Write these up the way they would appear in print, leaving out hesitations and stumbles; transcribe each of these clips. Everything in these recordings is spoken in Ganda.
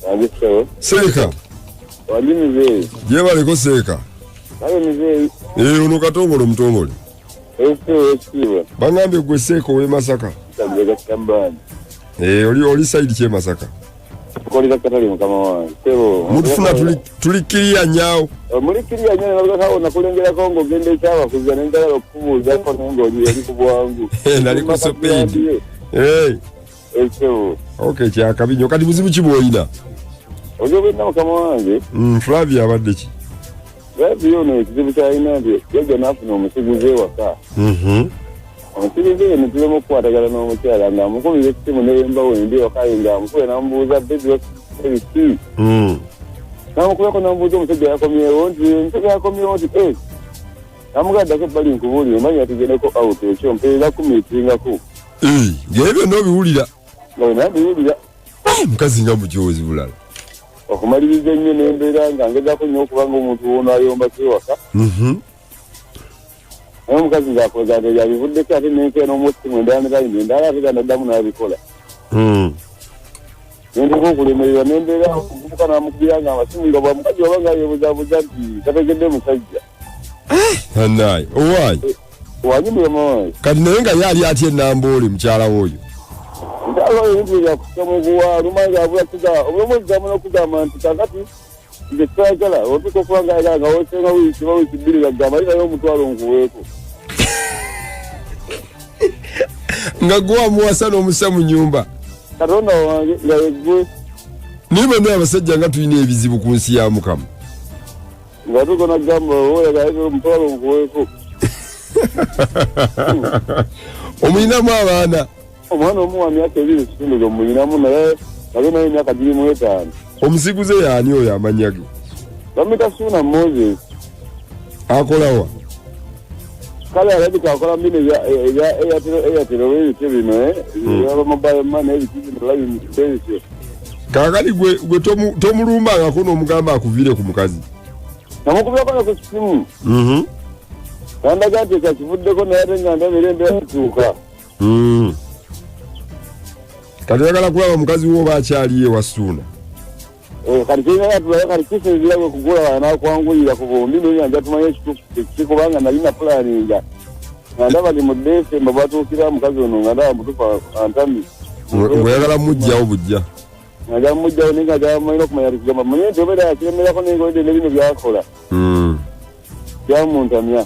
Wangi ssebo. Seeka. Wangi muzeeyi. Gyebaleko Seeka. Kale muzeeyi. Eh, ono Katongole omutongole. Ekitiibwa ekitiibwa. Bangambye gwe Seeka ow'e Masaka. Kabega Sambani. Eh, oli side ki e Masaka? Tukolera katale mukama wange. Ssebo. Mutufuna tuli kiriya nyaawo. Muli kiriya nnyo nabagakawo nakulengerako ng'ogenda ekyabakuza ne njagala okukubuuzaako naye ng'oli oli ku bwangu. Eh, nali ku speed. Eh. Ekyo. Okay, kyakabi nnyo. Kati buzibu ki bw'olina? Obuzibu bw'olina mukama wange. Flavia abadde ki? Flavia ono ekizibu ky'alina nti yajja n'afuna omusiguze ewaka. Omusiguze ye ne tulema okukwatagana n'omukyala ng'amukubira essimu ne bwe mba wendi ewaka ye ng'amukubira n'amubuuza baby biki. N'amukubirako n'amubuuza omusajja yakomyewo nti omusajja yakomyewo nti eh. Namugamba ddako ebbali nkubuulire manya tugendeko out ekyo mpeerera kumiitingako. Eh, ng'ebyo byonna obiwulira. Nga byonna mbiwulira. Eh, mukazi nga mujoozi bulala. Okumaliriza ennyo n'embeera nga ngezaako nnyo okuba ng'omuntu w'onaayomba ewaka. Naye omukazi ng'akoza nti yabivuddeko ate n'enkeera n'omusimu endala ne layini endala ate era n'addamu n'abikola. Nentuuka okulemererwa n'embeera omuvubuka n'amukubira nga amasimu nga bwa mukazi oba nga yeebuzaabuza nti tategedde musajja. Annaye, owaayi. Wangi mukama wange. Kati naye nga ye ali atya e Namboole mukyala we oyo? Mukyala oyo ebintu bye byakussa muguwa luma ng'abula kugamba obulamu ekigambo n'okugamba nti kaakati nze saagala otuuka okuba nga ayagala nga weesenga wiiki oba wiiki bbiri ng'agamba ali naye omutwalo nkuweeko. Nga gwe wamuwasa n'omussa mu nnyumba. Katonda wange nga yeggwe. Naye banne abasajja nga tulina ebizibu ku nsi ya Mukama. Nga tuuka n'agamba oba oyagala omutwalo nkuweeko. Omulinamu abaana? Omwana omu wa myaka 2 kitundu gwe mmulinamu naye nabyo naye emyaka giri mu 5. Omusiguze y'ani oyo amannya ge? Bamuyita Suuna Moses. Akola wa? Kale alabika akola bino ebya Airtel oba ebityo bino ebya mobile money ebiki bino line ebityo. Kaakati gwe tomulumbangako n'omugamba akuviire ku mukazi? Namukubirako ne ku ssimu. Nandaga nti ekyo akivuddeko naye ate nga ndaba era embeera etuuka. Kati oyagala kulaba mukazi wo oba akyaliyo ewa Suuna? Kati kirina tulabe kati kisinziira gwe kugula n'akwanguyira ku bombi naye nga nja tumanye ekituufu kiki kubanga nali napulaninga nga ndaba ndi mu Desemba bwatuukira mukazi ono nga ndaba mutuufu antami. Ng'oyagala mujjawo bujja? Nga nja mujjawo naye nga njagala mumanye okumanya nti kugamba manye nti obeera yakiremerako naye ng'olidde ne bino by'akola. Byamuntamya.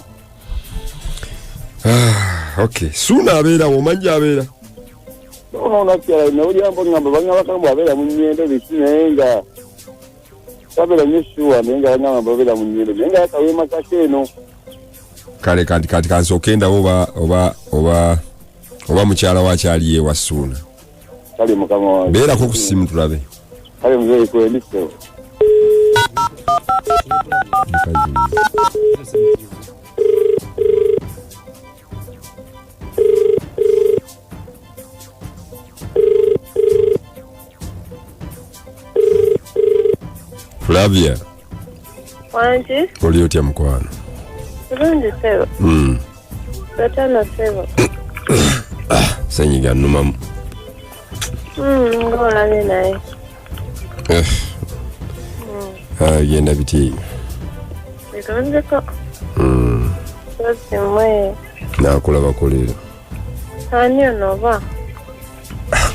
Okay. Suuna abeera omanyi gy'abeera? Ono nakyala nawulira mpo ngamba bangamba kambu abeera mu Nnyendo biki naye nga tabeera nnyo sure naye nga bangamba mbu abeera mu Nnyendo naye nga yakawa e Masaka eno. Kale kati kansooke ndabe oba mukyala we akyaliyo ewa Suuna. Kale mukama wange. Beerako ku ssimu tulabe. Kale muzeeyi kwendi ssebo. Flavia. Wangi. Oli otya mukwano? Bulungi ssebo. Batano ssebo. Senyiga nnumamu. Ng'olabye naye. Genda biti. Birungiko. Osimwe. Nakulabako leero. Ani ono oba?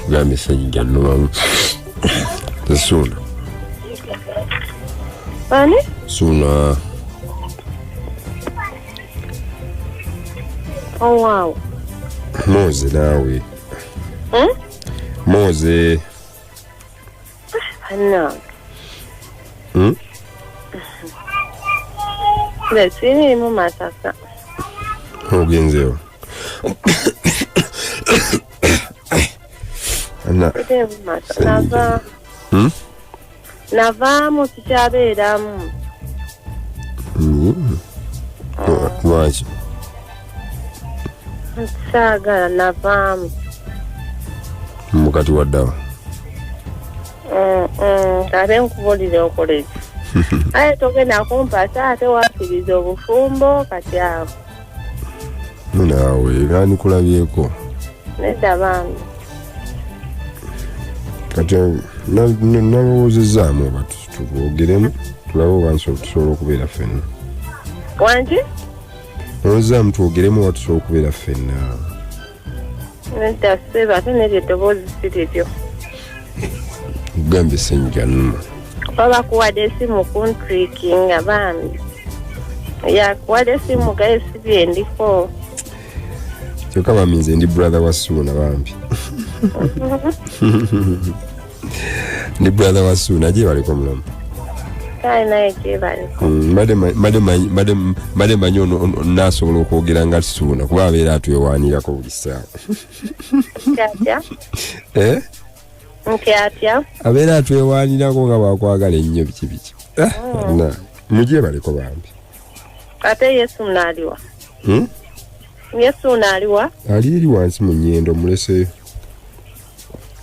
Kugambye senyiga nnumamu. Suuna. Ani? Suuna. Oh wow. Moze naawe. Moze. Bannange. Nze siriimu Masaka. Ogenzeewo. Siriimu Masaka. Navaamu sikyabeeramu. Lwaki? Saagala navaamu. Mukati waddawa? Ate nkubuulire okola ki? Aye togenda kumpasa ate wakkiriza obufumbo kati awo. Naawe ani kulabyeko? Nedda bambi. Kati nalowoozezaamu oba twogeremu tulabe oba tusobola okubeera ffenna. Wangi? Nalowoozezaamu twogeremu oba tusobola okubeera ffenna. Nedda ssebo, ate neryo eddoboozi si liryo. Kugambye senyiga nnuma. Oba bakuwadde esimu kuntrikinga bambi. Yakuwadde esimu gaye si byendiko. Kyokka bambi nze ndi brother wa Suuna bambi. Ndi brother wa Suuna, gyebaleko mulamu. Kale naye gyebaleko. Mbadde manyi ono naasobola okwogera nga Suuna kuba abeera atwewaanirako buli ssaawa. Nti atya? Eh? Nti atya? Abeera atwewaanirako nga bwakwagala ennyo biki biki. Na mugyebaleko bambi. Ate Yesu naaliwa? Yesu naaliwa? Ali eri wansi mu nnyendo muleseyo.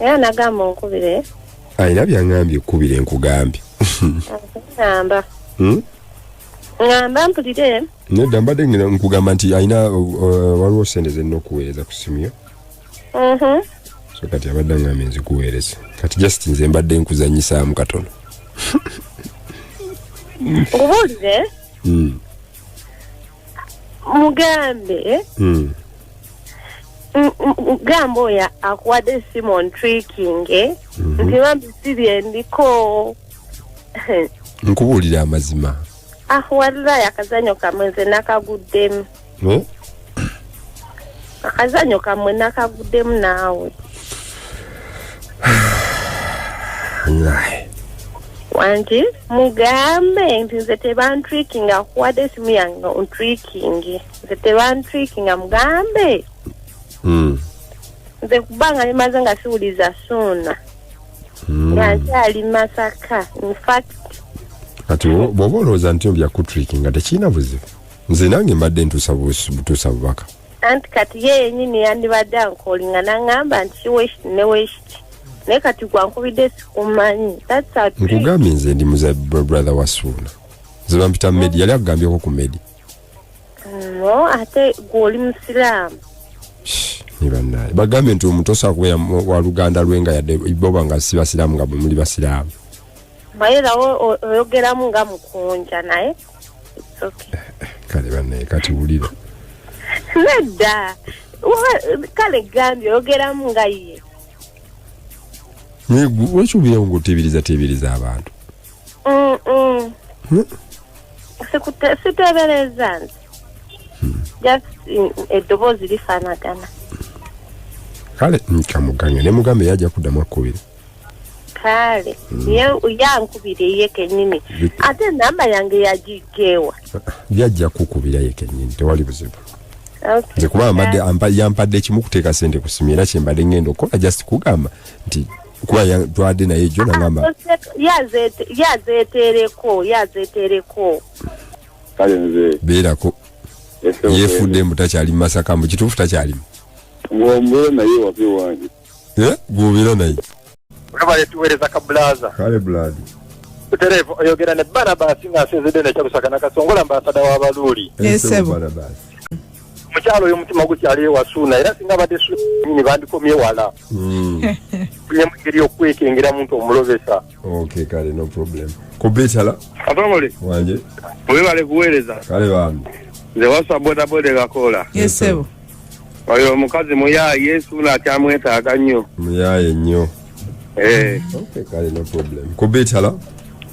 Era nagamba onkubire. Alina byangambye ekkubire nkugambye. Ŋŋamba. Ŋŋamba mpulire. Nedda mbadde ngenda nkugamba nti alina waliwo ssente ze nnina okuweereza ku ssimu yo. So kati abadde angambye nzikuweereze. Kati just nze mbadde nkuzannyisaamu katono. Nkubuulire? Mugambe. Gamba oyo akuwadde essimu ontriking nti bambi si byendiko. Nkubuulira amazima. Ah, wallahi akazanyo kamwe nze nakaguddemu. Akazanyo kamwe nakaguddemu naawe. Wangi mugambe nti nze tebantrikinga, akuwadde essimu yange ontriking. Nze tebantrikinga, mugambe. Nze kubanga limaze nga siwuliza Suuna. Nga nkyali Masaka, in fact. Kati bw'oba olowooza nti byakutrikinga tekirina buzibu. Nze nange mbadde ntuusa butuusa bubaka. Anti kati ye yennyini yandibadde ankolinga n'aŋŋamba nti kiwekiti ne wekiti. Naye kati gwankubidde sikumanyi. That's a trick. Nkugambye nze ndi muza brother wa Suuna. Nze bampita Medi, yali akugambyeko ku Medi. No, ate gw'oli musiraamu. Ni bannaye. Bagambye nti omuntu osobola kubeera wa luganda lwe nga yadde boba nga si basiraamu nga bwe muli basiraamu. Naye era oyogeramu nga mukunja naye. It's okay. Kale bannaye kati wulira. Nedda. Kale gambye oyogeramu nga ye. Naye lwaki obeerawo ng'oteebereza abantu? Siteebereza nze. Just eddoboozi lifaanagana. Kale nkamugange ne mugambe yajja kuddamu akkubire. Kale yankubire ye kennyini. Ate namba yange yagiggeewa. Yajja kukubira ye kennyini tewali buzibu. Nze kuba mbadde yampadde kimu kuteeka ssente ku ssimu era kye mbadde ngenda okukola just kugamba nti kuba twadde naye jjo nagamba. Yazeetereko. Kale nze. Beerako. Yeefudde mbu takyali Masaka mbu kituufu takyalimu. Ng'ombeera naye waka ewange. Gw'obeera naye. Webale tuweereza ka bulaza. Kale buladi. Butereevu oyogera ne Barnabas ng'asinzidde n'ekyalusaka Nakasongola ambasada w'Abaluuli. Esebo. Omukyala oyo omutima gukyali ewa Suuna era singa abadde Suuna nnyini bandikomye wala. Funye mu ngeri y'okwekengera muntu omulobesa. Okay, kale no problem. Kubitala. Katongole. Wanje. Webale kuweereza. Kale bambi. Nze waswa boda boda gakola. Esebo. Oyo omukazi muyaaye Suuna akyamwetaaga nnyo. Muyaaye nnyo. Okay, kale no problem. Kubitala.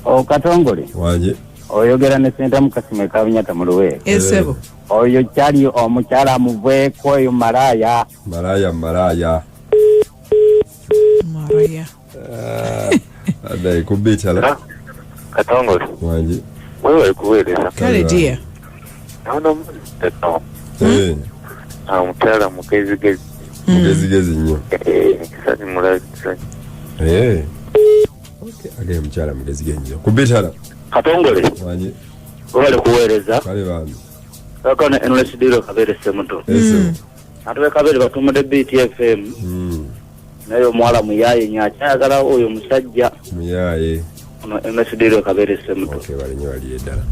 O Katongole. Wanje. Oyogera ne Sentamu Kasime Kabinyata mu Luweero. Esebo. Oyo kyali omukyala muveeko oyo malaya. Malaya malaya. Malaya. Adai kubitala. Katongole. Wanje. Wewe kuweereza. Kale dear. Ono no. Omukyala mugezigezi. Mugezigezi nnyo. Kisani mulabi kisani. Okay, age mukyala mugezigezi nnyo. Kubitala. Katongole. Wanje. Webale kuweereza. Kale bambi. Kakano NLSD Kabere Semuto. Atuwe Kabere batumudde BTFM. Naye omuwala muyaaye nnyo akyayagala oyo musajja. Muyaaye. Ono NLSD Kabere Semuto. Okay, bali nnyo bali eddala.